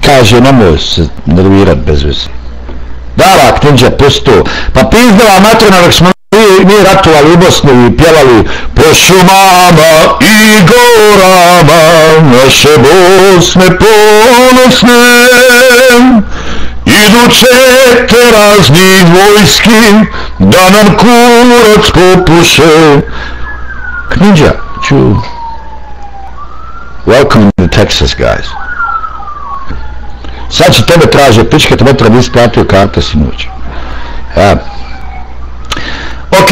kaže, nemoj se nervirat bez veze. Dala Knindža pusto, pa pizdala matrina dok smo mi ratovali u Bosnu i pjevali po šumama i gorama naše Bosne ponosne. Idu čete raznih vojski da nam kurac popuše. Knindža, welcome to Texas, guys. Sad će tebe traže, pička te metra nisi platio karte sinoć. Ja. Ok,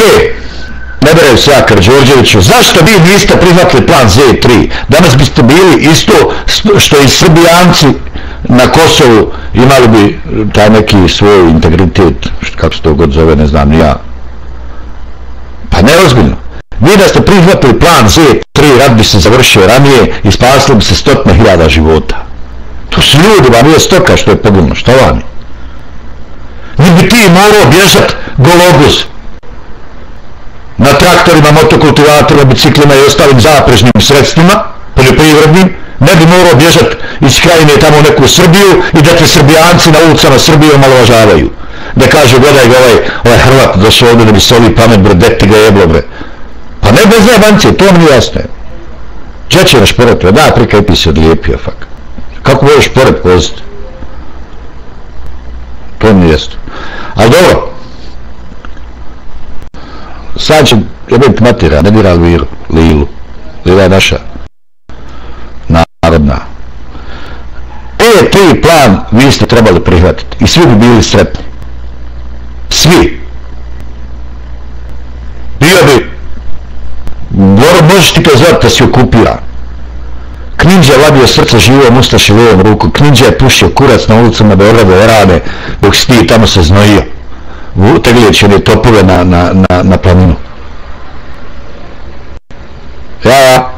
ne berem se ja Karadjordjeviću, zašto vi niste prihvatili plan Z3? Danas biste bili isto što i Srbijanci na Kosovu, imali bi taj neki svoj integritet, kako se to god zove, ne znam ni ja. Pa neozbiljno. Vi da ste prihvatili plan Z3, rat bi se završio ranije i spasilo bi se 100.000 života. To su ljudi, ba nije stoka što je poginulo, šta vani? Ni bi ti morao bježat gologuz na traktorima, motokultivatorima, biciklima i ostalim zaprežnim sredstvima, poljoprivrednim, ne bi morao bježat iz Krajine tamo u neku Srbiju i da te Srbijanci na ulicama Srbije omalovažavaju. Da kaže, gledaj ga ovaj Hrvat došao ovdje da bi se ovi pamet brodeti ga jeblo bre. Pa ne bez zajebancije, to mi jasno je. Gdje će naš pored, da prika i ti se odlijepio, fak. Kako možeš pored voziti? To mi jasno. Ali dobro. Sad će jebiti matera, ne dira Lilu. Lila je naša narodna. Tri plan vi ste trebali prihvatiti i svi bi bili sretni. Svi. Bio bi, možeš ti to zvati da si okupiran. Knindža vadio srce živom ustaši lijevom ruku. Knindža je pušio kurac na ulicama Beograda Verane dok si ti tamo se znojio. Teglijeći one topove na planinu. Ja.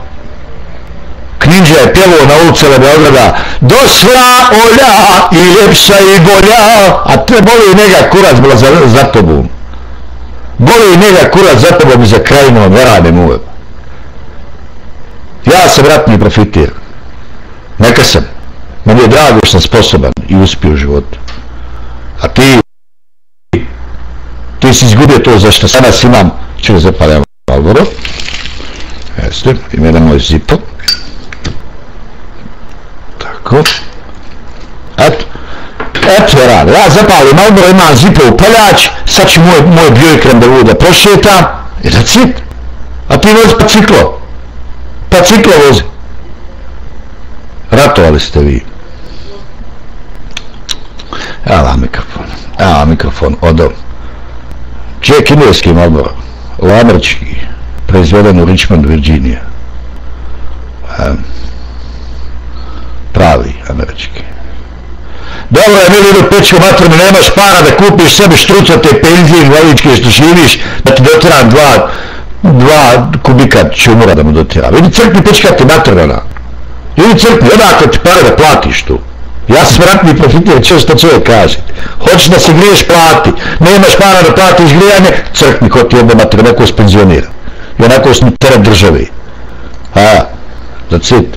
Knindža je pjevao na ulicama Beograda došla Olja i ljepša i bolja, a te boli njega kurac bila za tobom. Boli njega kurac za tobom i za Krajinom Verane muve. Ja sam ratni profitir. Neka sam. Meni je drago što sam sposoban i uspio u životu. A ti si izgubio to za što danas imam. Čuo zapaljam Malboro. Jeste, imena moj Zipo. Tako. Eto je rad. Ja zapalim Malboro, imam Zipo u paljač. Sad ću moj bioekran da bude prošeta. I da cit. A ti vozi pa ciklo. Pa ciklo vozi. Ratovali ste vi. Evo mikrofon, odo. Čije kineski Malboro? Američki. Proizveden u Richmond, Virginia. Pravi američki. Dobro je, mili idu peću matrnu, nemaš para da kupiš sebi štrucate penzije invaličke što živiš, da ti dotiram dva kubika čumura da mu dotiram. Idi crkni pečkati matrna. Idi crkni, odakle ti pare da platiš tu. Ja sam ratni profitir, čo što čovjek kaže. Hoćeš da se griješ, plati. Nemaš para da platiš grijanje, crkni ko ti jebe matrna, neko se penzionira. I onako si teret državi. That's it.